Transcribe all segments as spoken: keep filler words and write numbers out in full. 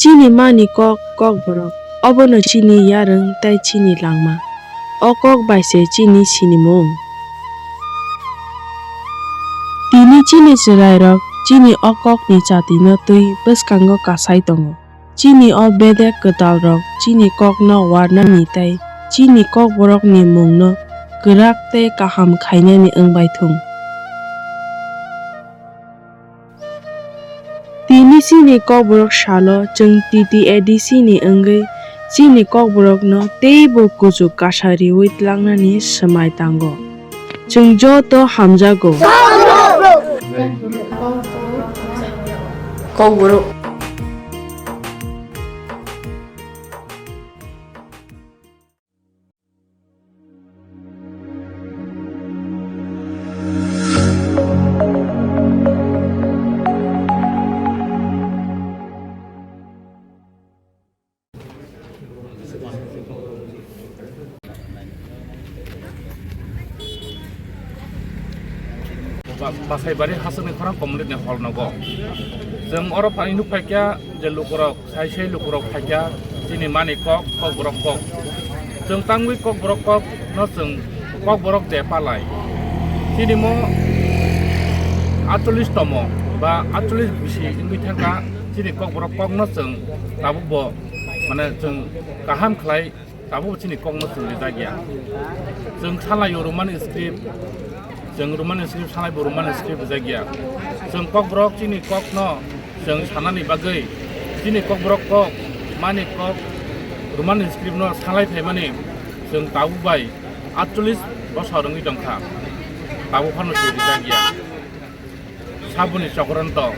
Chini mani kok, Kokborok, obono chini yarwng tei chini langma. O kok bai se chini sinimung. Tini chini chwrairok chini o kokni chatino twi bwskango kasai tongo. Chini o bedek kwtalrok chini kokno warnani tei chini Kokborokni mungno kwrak tei kaham khainani wng bai thung. Tini chini Kokborok salo chwng T T A D C ni wngwi chini Kokborokno teibo kuchuk kasa riwi tlangnani swmai tango. Chwng joto hamjago. Kokborok. Ba-, Basaibari hasakni khorang community ni hall nogo. Chwng oro phai nukphaikha je lukurok, sai sai lukurok phaikha chini mani kok, Kokborok kok. Chwng tangwi Kokborok kok no chwng Kokborok de palai. Chini mo atchollish tomo ba atchollish bisi wngwi thangkha chini Kokborok kok no chwng tabuk bo mane chwng kaham khlai. Tabuk chini kokno chwng rijak ya. Chwng salaio Roman script, chwng Roman script salaibo Roman script rijak ya. Chwng Kokborok chini kokno chwng sanani bagwi chini Kokborok kok, mani kok, Roman script no salai phaimani chwng tabuk bai atchollish bosor wngwi tongkha. Tabuk phano chwng rijak ya. Saboni chokronto,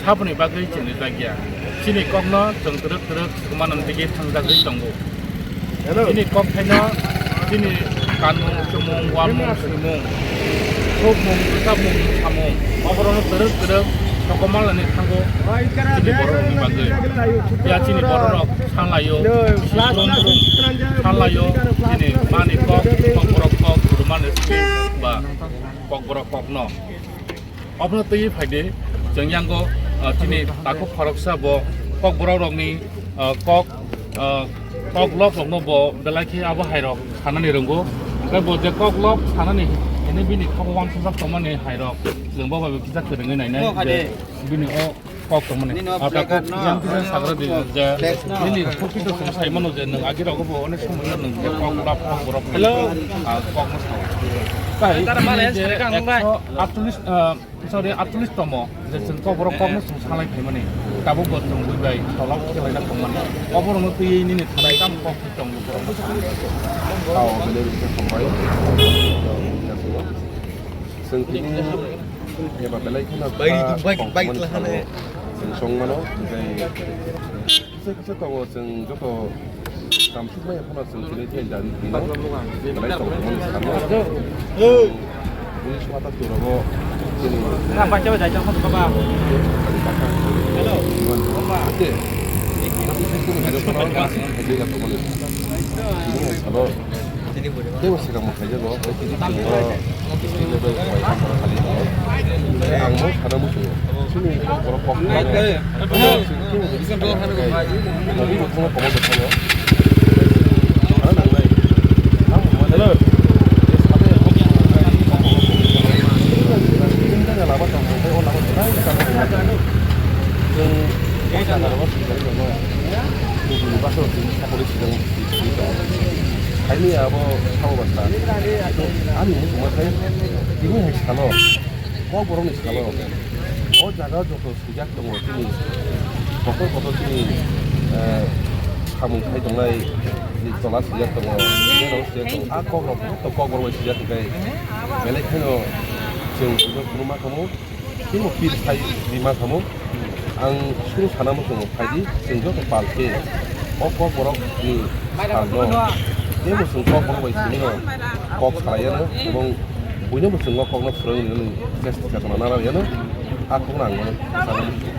saboni bagwi chini jagya. Chini kokno chwng twrwk twrwk swkmano digi thangjagwi tongo. Hello. Chini kok thaino chini kanmung, chumung, wanmung, swimung, sukmung, rwchapmung, samung, oborokno twrwk twrwk sokomorlani thango chini bororokni bagwi. Ya chini bororok sanlaio, bisi brum brum sanlaio, chini mani kok, kokborok kok, Roman script ba kokborok kokno. Obono twi phaidi, chwng yango, ah, chini takhuk khoroksa bo kokborok rokni, ah, kok, ah, koklop rokno bo belai khe abo hairok sanani rwngo. Hwnkhe bo je koklop sanani hwnwi bini kok uansukjak tongmani hairok chwng bo bai bo kisa kwrwngwi nainai je bini o kok tongmani. Nini o ah, placard takhuk no, yang kisa sagra di je flex no. Nini khukti to chwng sai mano je nwng agi rogo bo onek somoi no nwng je kok lap kok borok ni, ah, kok no sao. Tai tara mare nini je sare kang bai. Ekso atchollish, ah, sorry, atchollish tomo je chwng kok borok kok no chwng salai phaimani. Tabuk bo chwng bui bai tola khe laina tongmani. Oborok no twi nini thanai tam kok tong borok no sao. Ao bele bele hambai. Chwng tini eba belai kheno bai, kha bai, bai, tongmani bai, salo chwng chongmano, tei kisa kisa tongo chwng joto kamsukmaya phano chwng tini thai dani tino belai tongmani salo. Police mata turogo chini na bai, bai, bai, bai, bai. Hello. Ate. Tini salo. Teibo swkang bo khaijago, tei tini chwngno state level bai hamjak kha. Ang bo sana muchungo. Chini borok kok khainai. Chini teibo tini chwng khainai. Nokni bwkhakno komo bwkhago. Sana nangnai. Ang bo mane. Hello. Chini jaga lama tong, tei o lama tong, tei o lama tong. Chwng o jaga lama tong, tei o lama tong. Chini bwskango chini sakori sidang. Haini abo sabo bwsa. Ani muchungma khe tini hai salo, kokborokni salo. O jaga joto swijak tongo chini, kotor kotor chini, eh, samung khai tongnai ni tola swijak tongo, berok swijak tongo. A kokrok joto kokborok bai swijak tongkhe belai kheno chwng phunukma khamu. Teibo pir sai rima khamu. Ang suru sana muchungo phaidi, chwng joto pal khe o kokborok ni salno teibo chwng kokborok bai simi no kok salai yano, ebong buino bo chwng o kokno phwrwng nini chesta chetona nana yano, a kokno ang mano sana muchungo.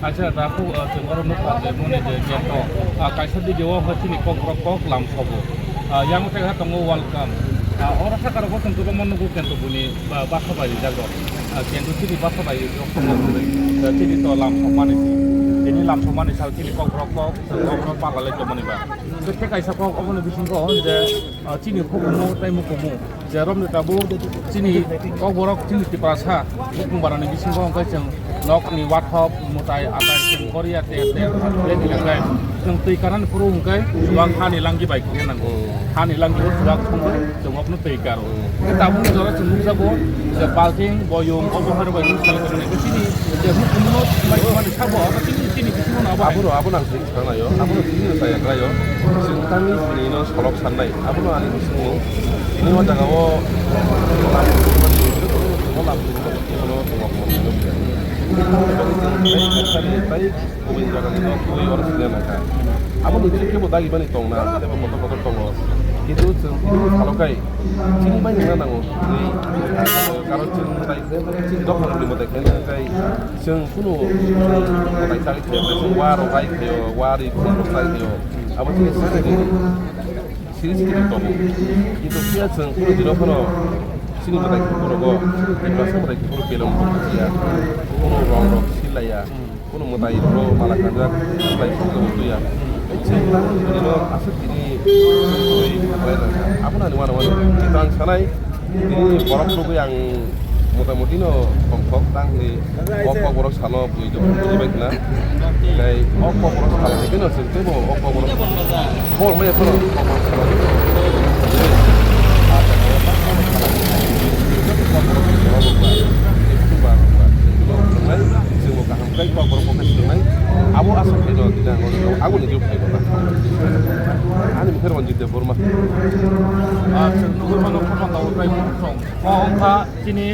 Acha, da khu, ah, chwng oro nukha je moni je gate o, ah, kaisa dige o hwnkhe chini kokborok kok lam sobo. Ah, yang tei ha tongo welcome. Ah, oro saka rogo chwng kwbangma nugo kento buni ba-, basa bai rijak rok. Ah, kento chini basa bai rok tongo hwnwi, ah, chini to lam sokmani si. Tini Lamsokmani sal chini kokborok kok, kokborok pala lai tongmani ba. Tei kaisa kok oboni bisingo je, ah, chini hukumu tei mukumu. Je romni tabuk chini kokborok chini Tiprasa bukung barani bisingo hwnkhe chwng nokni wathop, mwtai, atai, chwng koriya, ter, ter, ter, ter, ter, ter. Chwng twi kanani phuru hwnkhe chuwak hani langi bai khe nango. Hani langi o chuwak thangmani chwng okno twi karo. Khe tabukni jora chwng nukjago je balting, boyong, obo hai rok bai nung salai tongo. Chini je hukumu no mai, mai sabo, obo chini, chini bisingo no abo hai. Aboro, abo nang Sanayo, abono tini no saya khlaio. Chwng tamni tini no solok sannai. Abono ani bisingo tini o jaga o abo lam tini no tini no tongma tongma tini no. Tei kaisa ni tei kubui jaga ni no kubui oro sina nangkha. Abo ni tini kebo dagi bani tongna, tebo kotor kotor tongo. Kintu chwng tini no salokai chini bai nangna nango. Tini karon chwng tai khe chini dophani mota khe nangkai. Chwng kunu chwng mwtai chagwi khayo, chwng wa rok bai khayo, wa ri khum rok chai khayo. Abo chini siri siri tongo. Kintu phiya chwng kunu dino phano chini mwtai khum rok o Tiprasa mwtai khum rok belong tong phiya. Kunu rong rok silaiya. Kunu mwtai rok mala kanjak, mwtai khum rok tuya. Chwng kunu dino aswk tini twi khlai rwkha. Abono ani uanw uanw chwng sanai. Tini borok nugwi ang motamuti no tongthok tang hwnwi o kokborok salo bui tong bui bai khna. Tei o kokborok salo tei no chwng teibo o kokborok khorokmaya phano kokborok salo. Chwngbo kaham khlai kokborok bo khe swrwngnai. Abo aswk khe no tini ang o jaga o aguni group khlai tongkha. Ani mokhe Ranjit Debbarma. Ah, chwng nugwi mano, khorokma tabuk tei mukhung. O wngkha chini,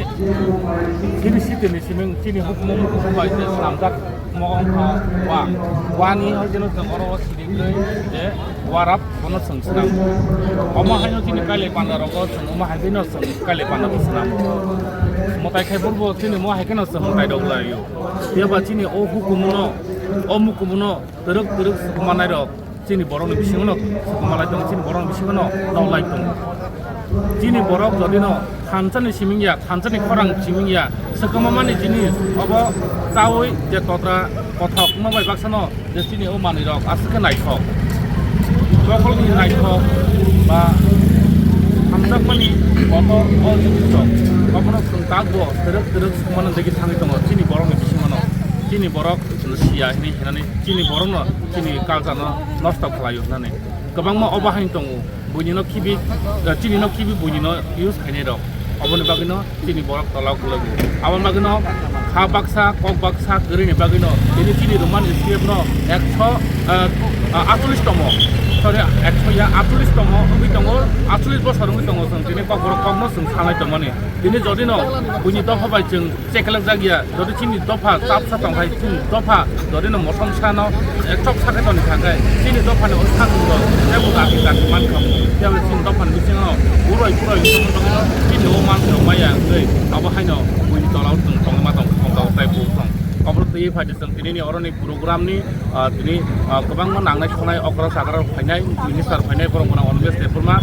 chini city ni siming, chini hukumu mukumu bai je swnamjak mo wngkha wa. Wa ni hoi jeno chwng oro o siri khe je warap bono chwng swnam. Omo haino chini kailai panda rogo chwng omo hai no chwng kailai panda bo swnam. Mwtai khai purbo chini mo hai kheno chwng mwtai dok lai o. Phiya ba chini o hukumu no, o mukumu no twrwk twrwk swkuma nai rok. Chini borokni bisingo no swkuma lai tongo, chini borokni bisingo no nok lai tongo. Chini borok jodi no thansa ni siming ya, thansa ni khorang siming ya, swkuma mani jinis obo chaui je totra kothok no bai baksa no je chini o manwi rok aswk khe naithok. Mokol ni naithok ba hamjakmani kotor o jinis rok obono chwng tak bo twrwk twrwk swkuma no degi thangwi tongo chini borokni bisingo no. Chini borok siya hinwi hinani chini borokno chini culture no nosto khlaio hinani kwbangma obo haino tongo. Buini no khibi, eh, chini no khibi buini no use khainai rok. Oboni bagwi no chini borok tola kwlago. Aboni bagwi no kha baksa, kok baksa kwrwini bagwi no tini chini Roman script no ekso, eh, atcholish tomo. Sorry, ekso ya atcholish tomo wngwi tongo, atcholish bosor wngwi tongo chwng tini kokborok kokno chwng sanai tongmani. Tini jodi no buini dopha bai chwng chekelek jak ya, jodi chini dopha chapsa tong hai, chini dopha jodi no mosom sa no, eh, chok sa khe toni thang khe, chini dopha ni o sakung rok tebo dati dati man kha mu, tebo chini dopha ni bisingo buroi buroi wngtong wngtong no chini o man rok maya wngwi abo haino buini tola o chwng tongma tong tong tong tai bu tong. Obo twi phai de chwng tini ni oro ni program ni, ah, tini, ah, kwbangma nangnai sonai okra chakra rok phainai, minister phainai, borok gwnang Animesh Debbarma,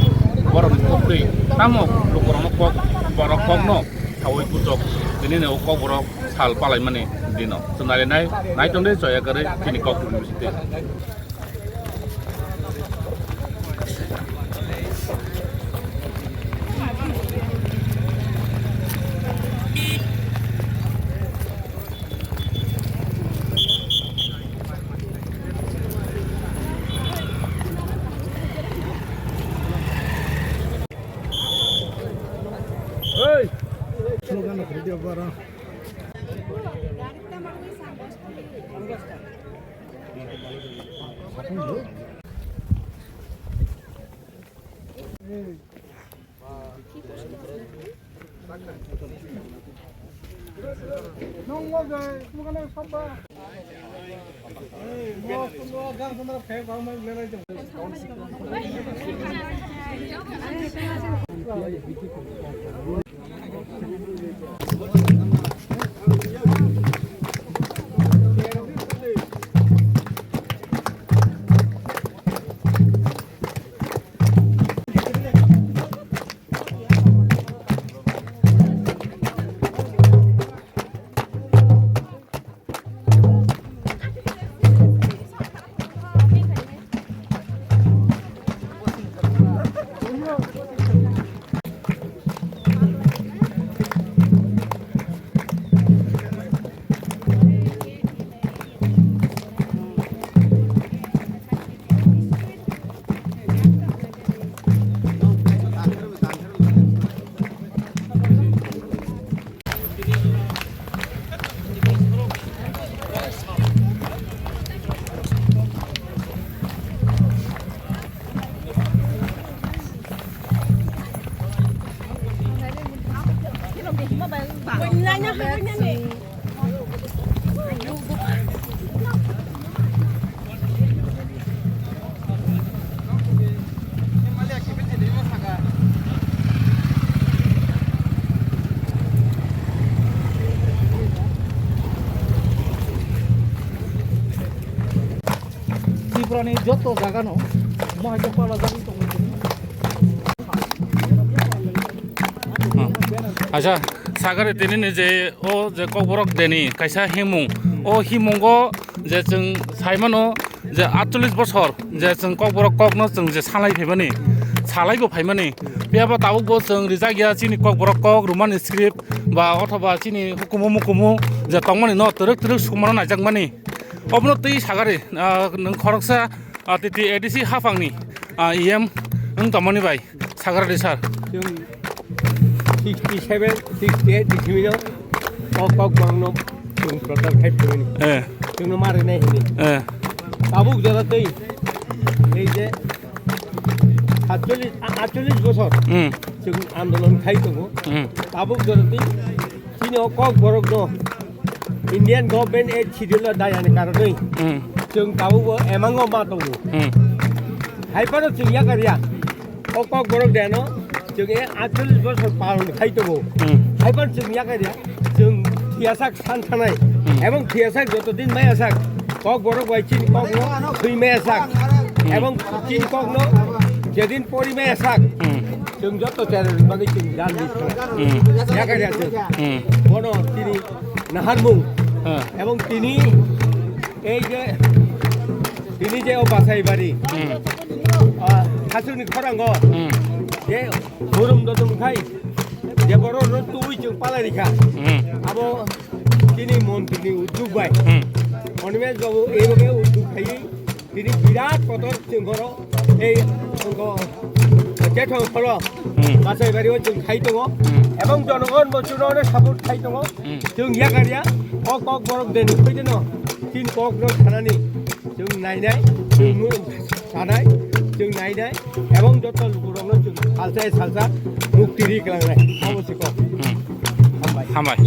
borok ni kok twi tamo lukurok no kok, borok kok no saui puchok tini ni o kokborok sal palaimani dino. Chwng nailainai, naitok de choya kwrwi chini kok twi bising twi. Tripurani joto jagano mohai khe pala jagwi tongo. Hmm. Acha, sagari tini ni je o je Kokborok Deni kaisa himung, o himungo je chwng saimano je atchollish bosor je chwng Kokborok kokno chwng je salai phaimani, salaibo phaimani, phiyaba tabukbo chwng rijak ya chini Kokborok kok Roman script ba othoba chini hukumu mukumu je tongmani no twrwk twrwk sukmano naijakmani. Obono twi sagari, ah, nwng khoroksa, ah, titi A D C haphangni, ah, E M wng tongmani bai sagari sir. Chwng sixty seven, sixty eight ni simi no o Kokborok no chwng prochar khai phuru ni. Eh. Chwng no mari nai hini. Eh. Tabuk jora twi ei je satchollish, a-, atchollish bosor Hmm. chwng andolon khai tongo. Hmm. Tabuk jora twi chini o Kokborok no Indian government eighth schedule o dayani karonwi Hmm. chwng tabukbo emango ma tongo. Hmm. Hai phano chwng yakar ya. O Kokborok Deno chwng e atchollish bosor palon khai tongo. Hmm. Hai phano chwng yakar ya. Chwng thiyasak san thanai. Hmm. Ebong thiyasak joto din maya sak. Kokborok bai chini kokno thwi maya sak. Hmm. Ebong chini kokno jedin pori maya sak. Hmm. Chwng joto cheroni bagwi chwng jan di thana. Hmm. Yakar ya chwng. Hmm. Bono tini naharmung. Hmm. Ebong tini ei je tini je o Basaibari. Hmm. Ah, Hasukni khorango. Hmm. Je burum dodum khai. Je borok no tubui chwng palai rikha. Hmm. Abo tini montri ni udduk bai. Hmm. Animesh babu ei roke udduk khai. Tini birat kotor chwng oro ei chwng o chethong phoro Hmm. Basaibari o chwng khai tongo. Hmm. Ebong jonogon bo chwng oro support khai tongo. Hmm. Chwng yakar ya o Kokborok Deni phai deno tin kok rok thanani chwng nai nai, chwng Hmm. mu-, sanai, chwng nai nai, ebong joto lukurokno chwng salsa salsa mukti ri klangnai. Hmm. Abo se kok. Hmm. Hambai. Hambai.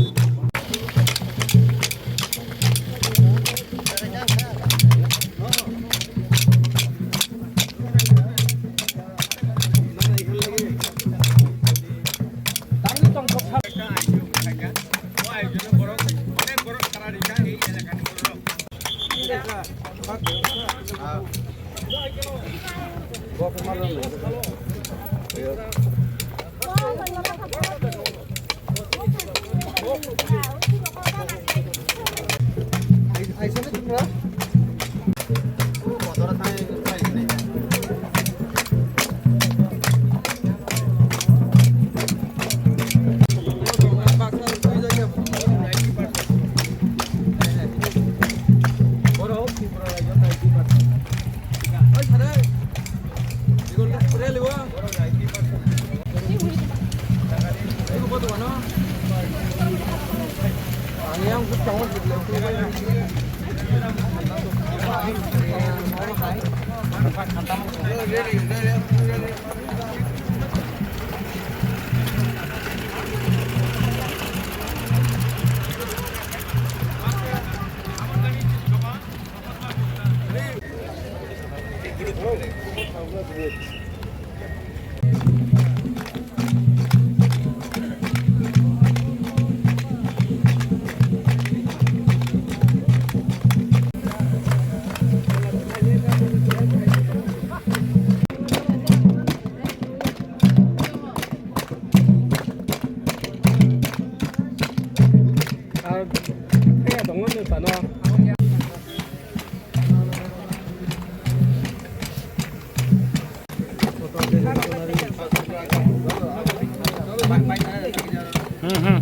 Hmm, hmm.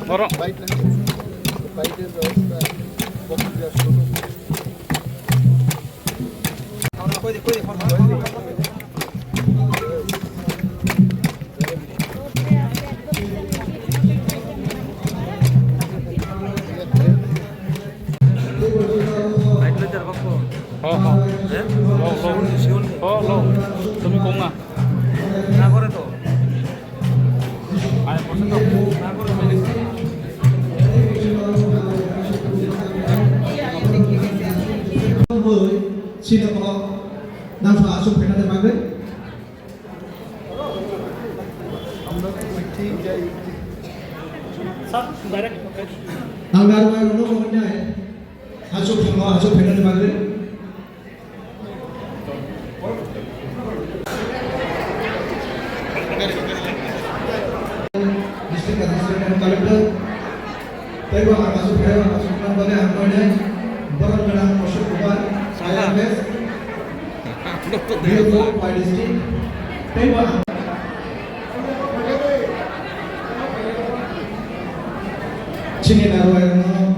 Oro. Ho, ho. Ho, ho. Tumi kong na? Sini kok nang sa asuk pena de magre. Ang daru mai rono ko nyai. Asuk thangma asuk pena de magre. Ang asuk khe, asuk nang bagwi ang koinai borok gwnang Ashok Kumar, I R S, D F O, my district, tei bo ang chini narwai rokno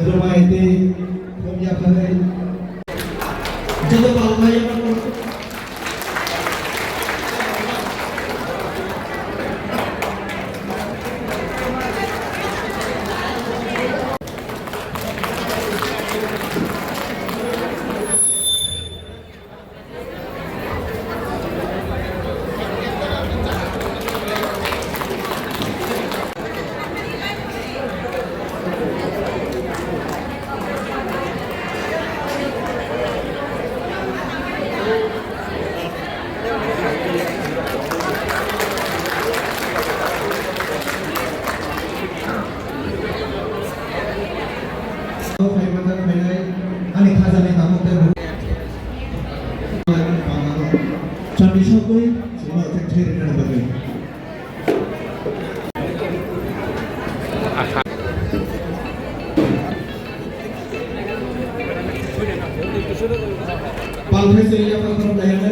rwmai tei thum yapharwi joto palmai. Ani khajani tabuk tei chwng ni sogwi chwngno thek thai rwna bagwi. Palthai se ya palthai dayana.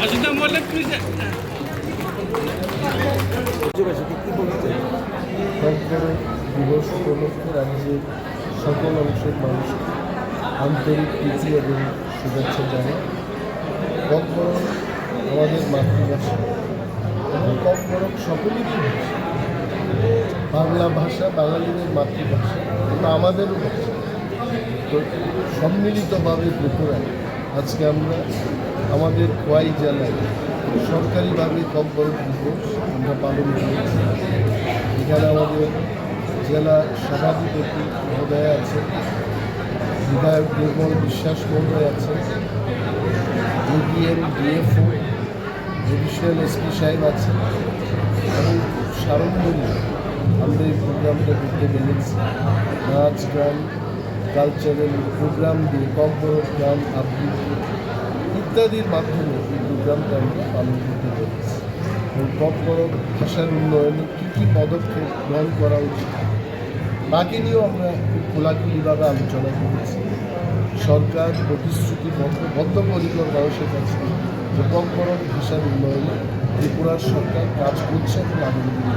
Asita molek please. Corporate দিবস উপলক্ষে রাজ্যের সকল অংশের মানুষকে আন্তরিক প্রীতি এবং শুভেচ্ছা জানাই। ককবরক আমাদের মাতৃভাষা এবং ককবরক সকলেরই ভাষা। বাংলা ভাষা বাঙালিদের মাতৃভাষা, কিন্তু আমাদেরও ভাষা। তো সম্মিলিতভাবে ত্রিপুরায় আজকে আমরা আমাদের খোয়াই জেলায় সরকারিভাবে ককবরক দিবস আমরা পালন করেছি। এখানে আমাদের জেলা সভাধিপতি মহোদয় আছেন, বিধায়ক নির্মল বিশ্বাস মহোদয় আছেন, এডিএম, ডিএফও, অ্যাডিশনাল এসপি সাহেব আছেন এবং খুব সাড়ম্বরে আমরা এই প্রোগ্রামটা করতে পেরেছি। নাচ গান, কালচারাল প্রোগ্রাম দিয়ে, ককবরক গান আবৃত্তি ইত্যাদির মাধ্যমে এই প্রোগ্রামটা আমরা পালন করতে পেরেছি। এবং ককবরক ভাষার উন্নয়নে কী কী পদক্ষেপ গ্রহণ করা উচিত, তাকে নিয়েও আমরা খুব খোলাখুলিভাবে আলোচনা করেছি। সরকার প্রতিশ্রুতিবদ্ধ, বদ্ধপরিকর মানুষের কাছে যে ককবরক ভাষার উন্নয়নে ত্রিপুরার সরকার কাজ করছে এবং আগামী দিনে